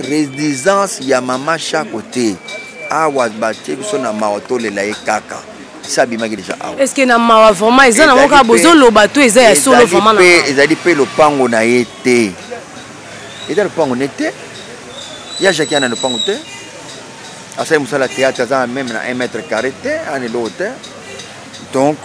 Residence ya mama Shako te. Awa batie biso na mawa tolela ye kaka. Sa abimaki deja awa. Est ce que na mawa vraiment eza nango kaka bozoloba to eza ya solo vraiment na mawa? Ezali pe lopango na ye te. Eza lopango ne te. Ya Jackie ana lopango te. Asali mosala théâtre aza meme na 1 mètre carré te, ana eloko te. Donc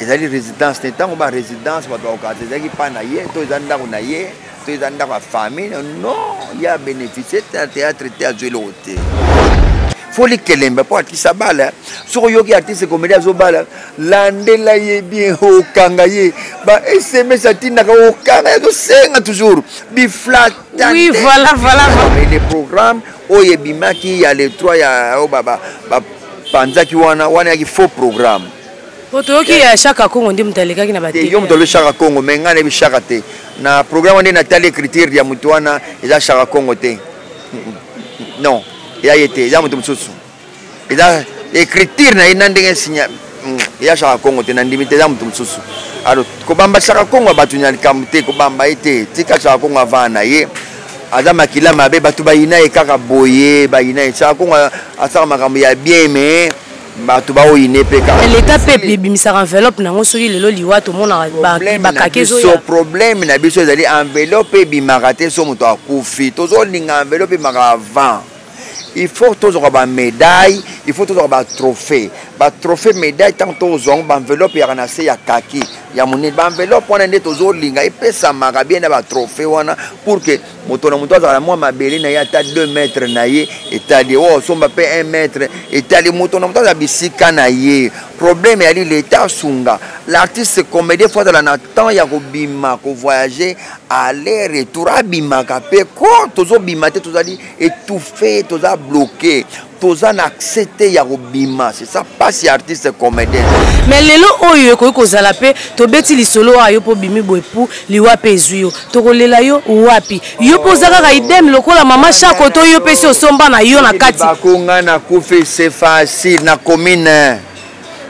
ezali résidence te. Ntango ba résidence bato bakokata ezalaki pa na ye to eza ndako na ye. To eza ndako ya famille non ye abénéficie te na théâtre te azwi eloko te fo likelembe mpo artiste abala soki oyoki artiste comédie azobala landela ye bien okanga ye ba sms atindaka okanga ye azosenga toujours biflata oui, voilà, voilà. Mais le programme oyo ebimaki ya le 3 ya oyo bapanzaki wana wana yaki faux programme Po toyoki ya Shaka Kongo nde moto alekaki na ba tele. Yo moto alobi Shaka Kongo mais ngai nayebi Shaka te. Na programme nde natali écriture ya moto wana eza Shaka Kongo te. Non, eza ye te, eza moto mosusu. Eza écriture na ye na ndenge sinya eza Shaka Kongo te, nandimi te, eza moto mosusu. Alors kobamba Shaka Kongo ya bato na likambo te, kobamba ye te. Tika Shaka Kongo avanda na ye. Aza makila mabe, bato bayina ye kaka boye, bayina ye. Shaka Kongo asala makambo ya bien mais bato baoyine mpe kaka leta mpe ebimisaka enveloppe nango soki lelo liwa tomonaka bakake ezoya problème na biso ezali enveloppe ebimaka te so moto akufi tozolinga enveloppe ebimaka avant il faut tozwaka bamédaille il faut tozwaka batrophée batrophée médaille ntango tozwa yango baenveloppe yaka na se ya kaki ya monene baenveloppe wana nde tozolinga epesamaka bien na batrophée wana pour que moto na moto azala na mwa mabele na ye ata 2 mètre na ye etali oyo osomba mpe 1 mètre etali moto na moto azala bisika na ye problème eyali leta asunga l'artiste comédien fo azala na temps ya kobima kovoyage aller retour abimaka mpe ko tozobima te tozali étouffe toza bloqué toza na accès te ya kobima c'est ça pasi ya artiste comédien mais lelo oyo ekoki kozala mpe tobeti lisolo oyo yo mpo obimi boye pu liwa mpe ezwi yo tokolela yo wapi yo mpo oza kaka idem lokola mama shako to yo mpe si osomba na yo na kati bako ngai nakufi c'est facile na commune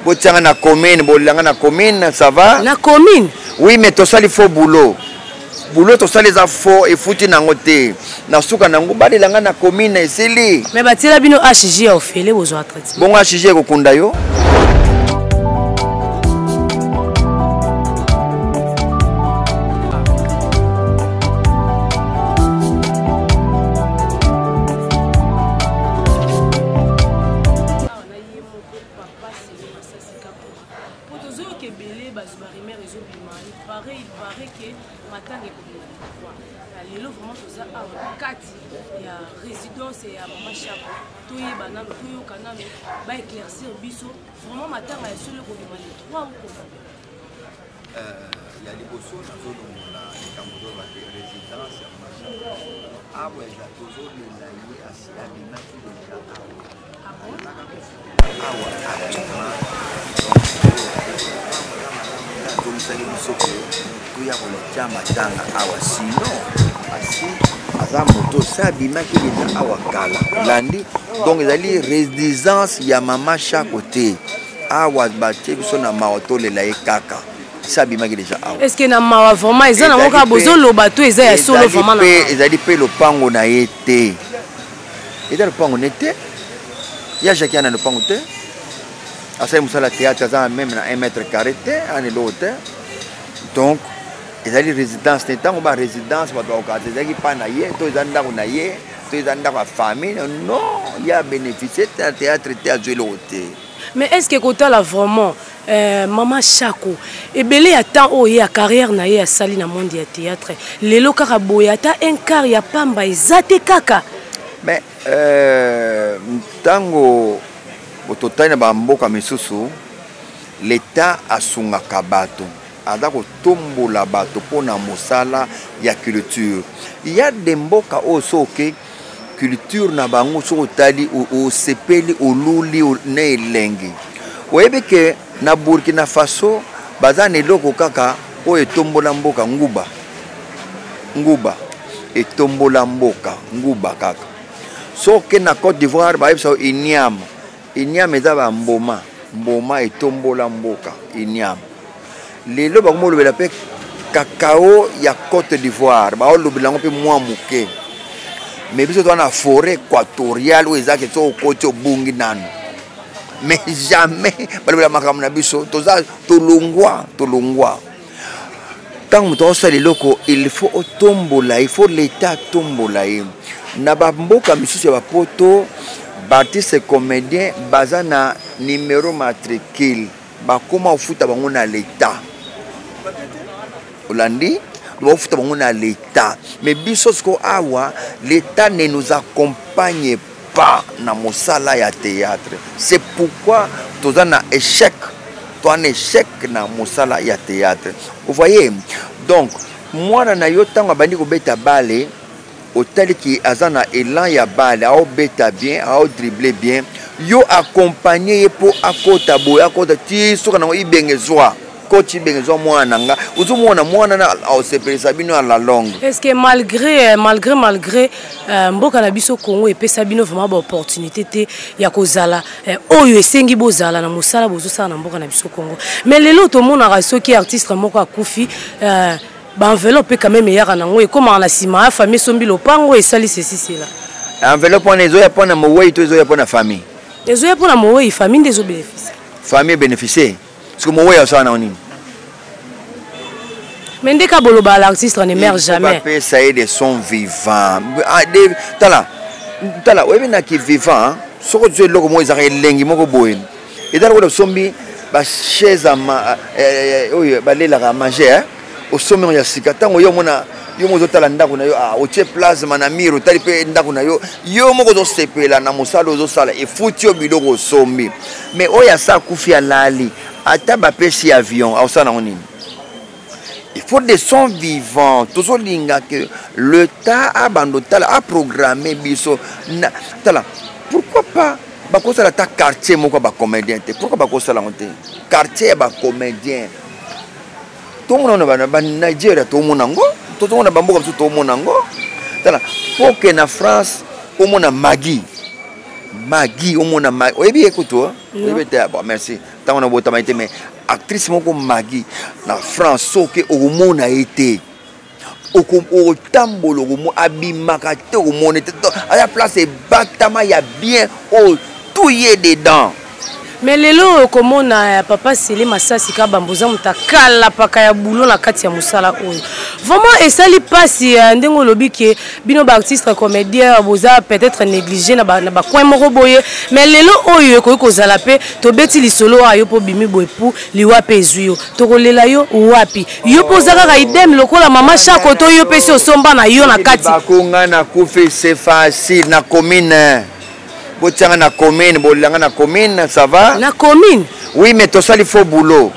botianga na commune bolelanga na commune ça va na commune oui mais tosali faux boulot boulot tosali eza faux efuti nango te na suka nango balela nga na commune esili mais batiela bino HG ya ofele bozwa traitement bongo HG ekokunda yo Matanga ekobima le 3. Na lelo vraiment toza awa na kati ya résidence ya mama Shako, toyeba nano, toyoka nano, ba éclaircir biso vraiment matanga ya solo ekobima le 3 ou comment? Ya liboso nazolongola likambo ozoloba te résidence ya mama Shako awa eza tozolela ye asi abimaki deja awa Awa actuellement azongisaki biso ke toya kotia matanga awa sinon asi aza moto se abimaki deja awa kala landi donc ezali résidence ya mama shako te awa batie biso na mawa tolela ye kaka se abimaki deja awa est ce que na mawa vraiment eza nango kaka bozoloba to eza ya solo vraiment ezali mpe lopango na ye te eza lopango ne te ya jackie ana lopango te asali mosala théâtre aza meme na 1 mètre carré te ana eloko te donc ezali résidence te ntango ba résidence bato bakokata ezalaki mpa na ye to eza ndako na ye to eza ndako ya famille non ye abénéficie te na théâtre te azwi eloko te mais est ce que kotala vraiment mama Shako ebele ya temps oyo ye ya carrière na ye asali na monde ya théâtre lelo kaka boye ata un quart ya pamba eza te kaka mais ntango totali na bamboka misusu l'État asungaka bato aza kotombola bato mpona mosala ya culture ya de mboka oyo soki culture na bango soki otali osepeli oluli na elengi oyebi ke na Burkina Faso baza na eloko kaka oyo etombola mboka nguba nguba etombola mboka nguba kaka soki na Côte d'Ivoire bayebisa yo igname igname eza ba mboma mboma etombola mboka igname lelo bango bolobela mpe cacao ya Côte d'Ivoire baolobela yango mpe mwa moke. Mais biso toza na forêt équatoriale oyo ezalaki soki okoti obungi nanu, mais jamais balobela makambo na biso. Toza tolongwa, tolongwa. Ntango moto akosala eloko, il faut otombola, il faut l'État atombola ye. Na bamboka misusu ya bapoto, baartiste comédien baza na numéro matricule, bakóma kofuta bango na l'État. Olandi, bakofuta bango na l'État. Mais biso siko awa, l'État ne nous accompagne pas na mosala ya théâtre. C'est pourquoi toza na échec, toza na échec na mosala ya théâtre. Vous voyez? Donc mwana na yo, ntango abandi kobeta bale, otaliki aza na élan ya bale, aobeta bien, aodrible bien, yo accompagne ye mpo akota boye, akota ti soka nango ibenge zwa coach, ibenge zwa mwana na nga. Ozomona mwana na aosepelisa bino à la longue. Est ce que malgré mboka na biso Congo epesa bino vraiment baopportunité te ya kozala oyo esengi bozala na mosala bozosala na mboka na biso Congo, mais lelo tomonaka soki artiste moko akufi, baenveloppe mpe quand même eyaka nango, ekomaka na nsima ya famille, esombi lopango, esali ceci, cela? Enveloppe wana ezoya mpo na mowei to ezoya mpo na famille? Ezoya mpo na mowei, famille nde ezobénéficie. Famille bénéficie parce que mowei asala nango nini? Mais ndeka boloba, l'artiste ne meurt jamais. Bapesa ye de son vivant. Ah, tala, tala, oyebi naki vivant, soki ozwi eloko moko ezalaka elengi moko boye, eza lokola osombi bachaise oyo balelaka manger, osombi yango ya sika. Ntango yo omona, yo moko ozotala ndako na yo, otie plasma na mire, otali mpe ndako na yo, yo moko ozosepela na mosala ozosala, efuti yo biloko osombi. Mais oyo asa akufi, alali, ata bapesi avion, aosala nango nini? Il faut de son vivant. Tozolinga ke l'État abanda otala, aprogramme biso na tala. Pourquoi pas bakosala ata quartier moko ya bacomédien te? Pourquoi bakosala yango te, quartier ya bacomédien? Tomona na banigeria, tomona yango, tozomona bamboka mosusu, tomona yango. Tala, mpo ke na France omona Magi, Magi, omona Magi, oyebi ye kutu, oyebi te? Bon, merci. Ntango na botama ye te, mais actrice moko Magi na France, soki okomona ye te, okotambola, abimaka te, okomona te, aya place ebatama ya bien oyo tout ye dedans. Mais lelo oyo komona ya papa Sele Masasi Kabambo, oza moto akalapaka ya bulo na kati ya mosala oyo, vraiment esali mpasi ndenge olobi ke bino baartiste comédien boza peut-être négligé na bacoin moko boye. Mais lelo oyo ekoki kozala mpe tobeti lisolo oyo, yo mpo obimi boye, pu liwa mpe ezwi yo, tokolela yo wapi? Yo mpo oza kaka idem lokola mama Shako, to yo mpe si osomba na yo na kati? Bakonga nakufi, c'est facile, na commune botianga na commune, bolanga na commune, ça va. Na commune? Oui, mais tosali faux boulot,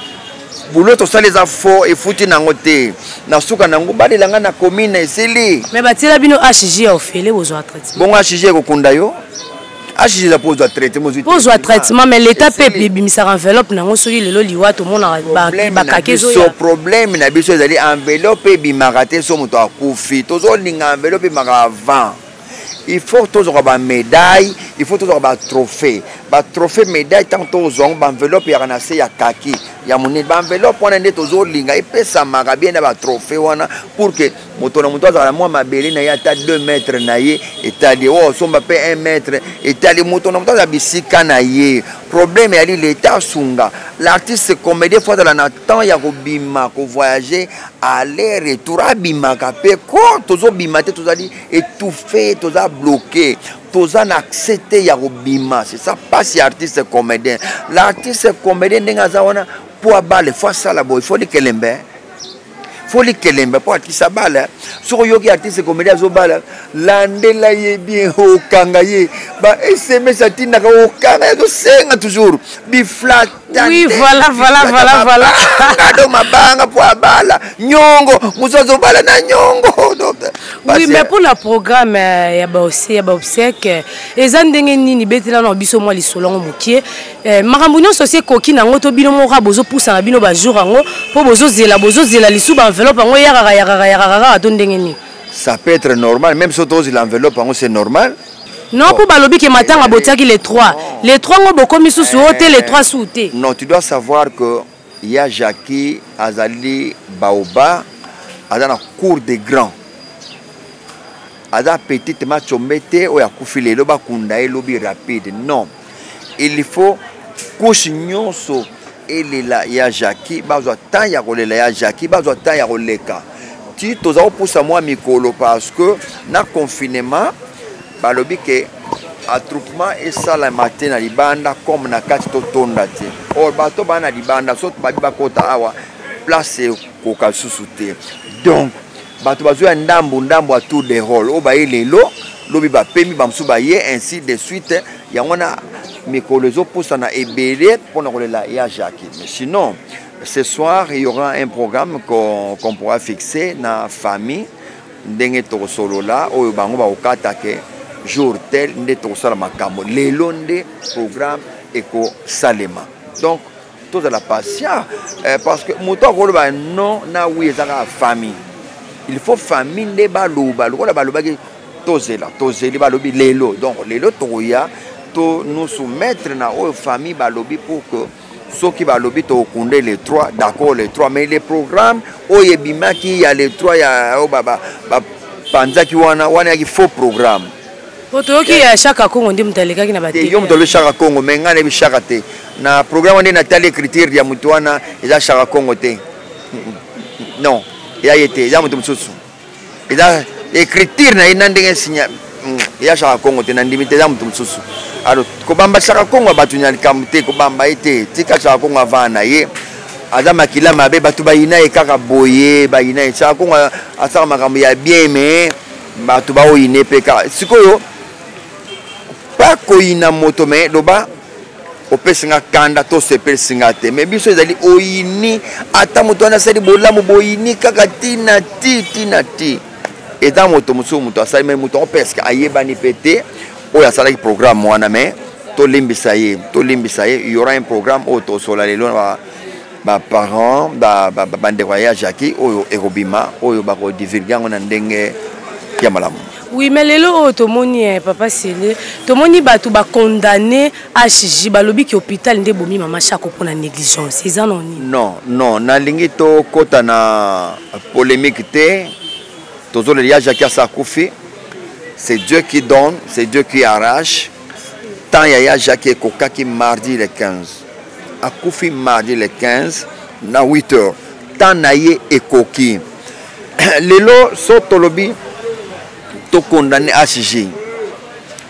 boulot tosali eza faux, efuti nango te. Na suka nango balelanga na commune, esili. Mais batiela bino HG ya ofele, bozwa traitement. Bongo HG ekokunda yo? HG eza mpo ozwa traitement. Mpo ozwa traitement, mais l'État mpe ebimisaka enveloppe nango. Soki lelo liwa, tomonaka bakake ezoya. Problème na biso ezali enveloppe ebimaka te so moto akufi. Tozolinga enveloppe ebimaka avant. Il faut tozwaka bamédaille, il faut tozwaka batrophée, batrophée, médaille. Ntango tozwa yango, baenveloppe yaka na se ya kaki ya monene. Baenveloppe wana nde tozolinga epesamaka bien na batrophée wana, pour que moto na moto azala na mwa mabele na ye, ata 2 mètre na ye etali, oyo osomba mpe 1 mètre etali, moto na moto azala bisika na ye. Problème eyali l'État asunga l'artiste comédien. Faut azala na temps ya kobima, kovoyage aller retour, abimaka mpe ko. Tozobima te, tozali étouffé, toza bloqué, toza na accès te ya kobima. C'est ça mpasi ya artiste comédien. L'artiste comédien, ndenge aza wana, mpo abale, faut asala boye, faut likelembe, faut likelembe mpo artiste abala. Soki oyoki artiste comédien azobala, landela ye bien, okanga ye ba SMS atindaka, okanga ye, azosenga toujours biflata. Oui, voilà. Do mabanga mpo abala, nyongo mosu azobala na nyongo. Oui, mais pour la programme ya baobsèque eza ndenge nini? Betela na biso mwa lisolo yango mokie. Makambo nyonso osi ekoki nango to bino moko bozopusa na bino bajour yango mpo bozozela lisu baenveloppe yango eyakaka, yakaka, yakaka kaka, to ndenge nini? Ça peut être normal, même si tozela enveloppe yango, c'est normal. Non, mpo balobi ke matanga botiaki le 3, le 3 ngo bokomi susu o te, le 3 su te. Non, tu dois savoir que ya Jackie azali baoba, aza na cour des grands. Aza petite machombe te oyo akufi lelo bakunda ye lobi rapide. Non, il faut couche nyonso elela ya Jackie, bazwa temps ya kolela ya Jackie, bazwa temps ya koleka ti toza kopusa mwa mikolo, parce que na confinement balobi ke attroupement esalama te na libanda comme na kati totonda te. Or bato baa na libanda, so babi bakota awa, place ekoka lisusu te. Donc bato bazwa ya ndambu ndambu ya tour de rôle, oyo baye lelo, lobi bapemi, bamosusu baye, ainsi de suite. Yango wana mikolo ezopusana ebele mpona kolela ya Jackie. Mais sinon, ce soir il y aura un programme qu'on pourra fixer na famille, ndenge tokosolola oyo bango bakokata ke jour tel nde tokosala makambo, lelo nde programme ekosalema. Donc tozala patient, parce que moto akoloba non na oui eza kaka famille. Il faut famille nde baloba lokola balobaki tozela, tozeli, balobi lelo. Donc lelo tokoya to nous soumettre na oyo famille balobi, pour que soki balobi tokokunde le 3, d'accord, le 3. Mais le programme oyo ebimaki ya le 3 ya oyo bapanzaki wana, wana yaki faux programme. Po toyoki ya Shaka Congo nde moto alekaki na te. Yo moto alobi Shaka Congo, mais ngai nayebi Shaka te. Na programme nde natali écriture ya moto wana, eza Shaka Congo te. Non, eza ye te, eza moto mosusu, eza écriture na ye na ndenge sinya, eza Shaka Congo te, na ndimi te, eza moto mosusu. Alors kobamba Shaka Congo ya bato na likambo te, kobamba ye te. Tika Shaka Congo avaa na ye, aza makila mabe, bato bayina ye kaka boye, bayina ye. Shaka Congo asala makambo ya bien, mais bato baoyine mpe kaka sikoyo. Pa koyina moto, mais loba opesi nga kanda to osepelisi nga te. Mais biso ezali oyini, ata moto wana asali bolamu, boyini kaka ntina ti ntina ti. Eza moto mosusu moto asali, mais moto yango presque ayebani mpe te oyo asalaki programme wana. Mais tolimbisa ye, tolimbisa ye. Il y aura un programme oyo tosola lelo na baparent, bandeko ya Jackie, oyo ekobima, oyo bakodivulge yango na ndenge ya malamu. Oui, mais lelo oyo tomoni, papa Sele, tomoni bato bacondamné HJ, balobi ki hôpital nde bomi mama Chako mpona négligence. Eza no nini? Non, non, nalingi tokɔta na polémique te. Tozolela ya Jackie, asa akufi. C'est Dieu qui donne, c'est Dieu qui arrache. Temps ya Jackie ekokaki mardi le 15, akufi mardi le 15 na 8 heures. Temps na ye ekoki. Lelo so tolobi tokondane HG,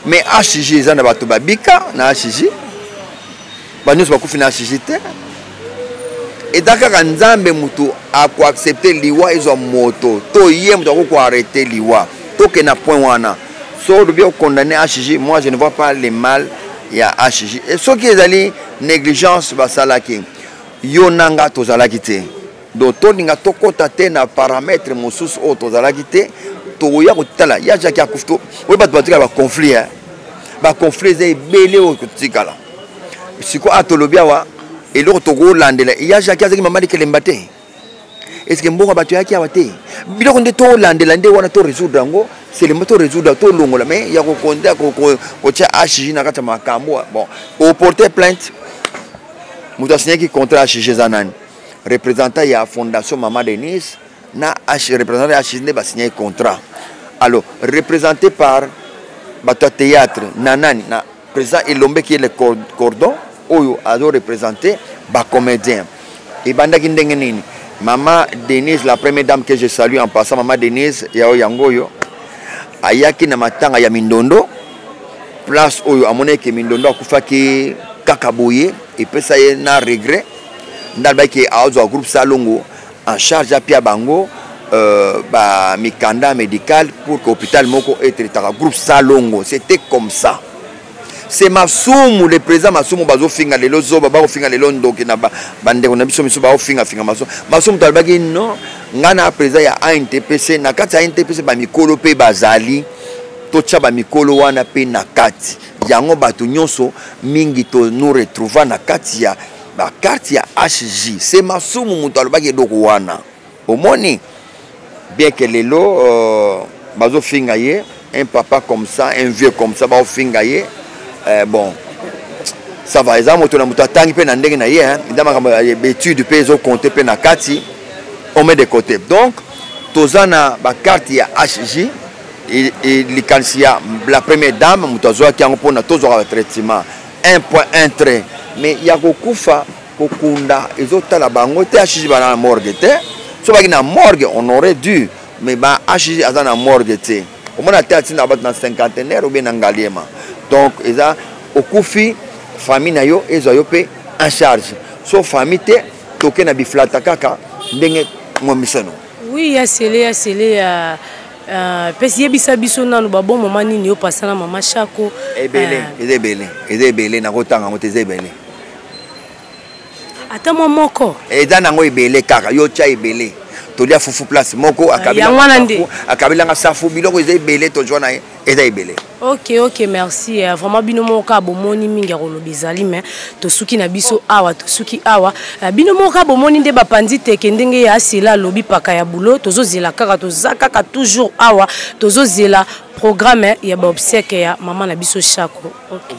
mais HG eza na bato babika na HG, banyonso bakufi na HG te. Eza kaka Nzambe moto akoaccepte liwa ezwa moto, to ye moto akoki koarrete liwa. Tokende na point wana. So olobi okondamne HG, moi je ne vois pas le mal ya HG. E soki ezali négligence basalaki, yo nanga tozalaki te. Donc tolinga tokɔta te na paramètre mosusu oyo tozalaki te. Tokoya kotala ya Jackie akufi, oyo bato batikala baconflit, baconflit eza ebele oyo kotikala sikoyo. A tolobi awa eloko tokolandela, ya Jackie azalaki mama likelemba te. Est-ce mbongo bato yaki awa te? Biloko nde tolandela nde wana, to résoudre yango selema, to résoudre, tolongola. Mais ya kokonde kotia HG na kati ya makambo, bon, oporte plainte. Moto asignaki contrat HG eza nani? Représentant ya Fondation Mama Denise na H, représentant ya HG nde basignaki contrat. Alors représenté par bato ya théâtre na nani? Na président Elombe qui est le cordon oyo azo représente bacomédien. Ebandaki ndenge nini? Mama Denise, la première dame que je salue en passant, mama Denise ya oyo yango oyo ayaki na matanga ya Mindondo, place oyo amonaki Mindondo akufaki kaka boye, epesa ye na regret. Nde alobaki azwa groupe Salongo en charge, apia bango bamikanda médical pour que hôpital moko etraitaka groupe Salongo. C'était comme ça. C'est Masumu, le président Masumu bazofinga lelo zoba, bakofinga lelo ndoki na bandeko na biso miso, baofingafinga Masumu. Masumu to alobaki non, ngai na président ya ANTPC, na kati ya ANTPC bamikolo mpe bazali, totya bamikolo wana mpe na kati yango. Bato nyonso mingi to nous retrouva na kati ya bacarte ya HG. C'est Masumu moto alobaki eloko wana. Omoni bien que lelo bazofinga ye, un papa comme ça, un vieux comme ça, baofinga ye. Bon, ça va, eza moto na moto atangi mpe na ndenge na ye, eza makambo ya baétude mpe ezokonte mpe na kati, on met de côté. Donc toza na bacarte ya HG. Likanisi ya la première dame, moto azwaki yango mpona tozwaka batraitement 1.1 trait, mais ya kokufa, kokunda ezotala bango te. HG bana na morgue te. So baki na morgue, on aurait dû, mais ba HG aza na morgue te. Omona te, atinda bato na Cinquantenaire ou bien na Ngaliema. Donc eza okufi, famille na yo ezwa yo mpe en charge. So famille te, toke na biflata kaka ndenge momisano. Oui, ya sele, ya sele ya pesi, yebisa biso nanu babon mama nini yo pasa na mama Shako. Ebele, eza ebele, eza ebele, nakotanga yango te, eza ebele. Ata mwa moko. Eza nango ebele kaka, yo tia ebele. Tolia fufu place moko. Yango wana nde. Akabelanga safu, biloko eza ebele, tozwa na ye, eza ebele. Ok, merci. Vraiment, bino moko kaka bomoni, mingi ya koloba ezali, mais tosuki na biso awa, tosuki awa. Bino moko kaka bomoni nde bapandi teke ndenge ya asela alobi paka ya bulo. Tozozela kaka, toza kaka toujours awa, tozozela programme ya baobsèques ya mama na biso Shako. Ok.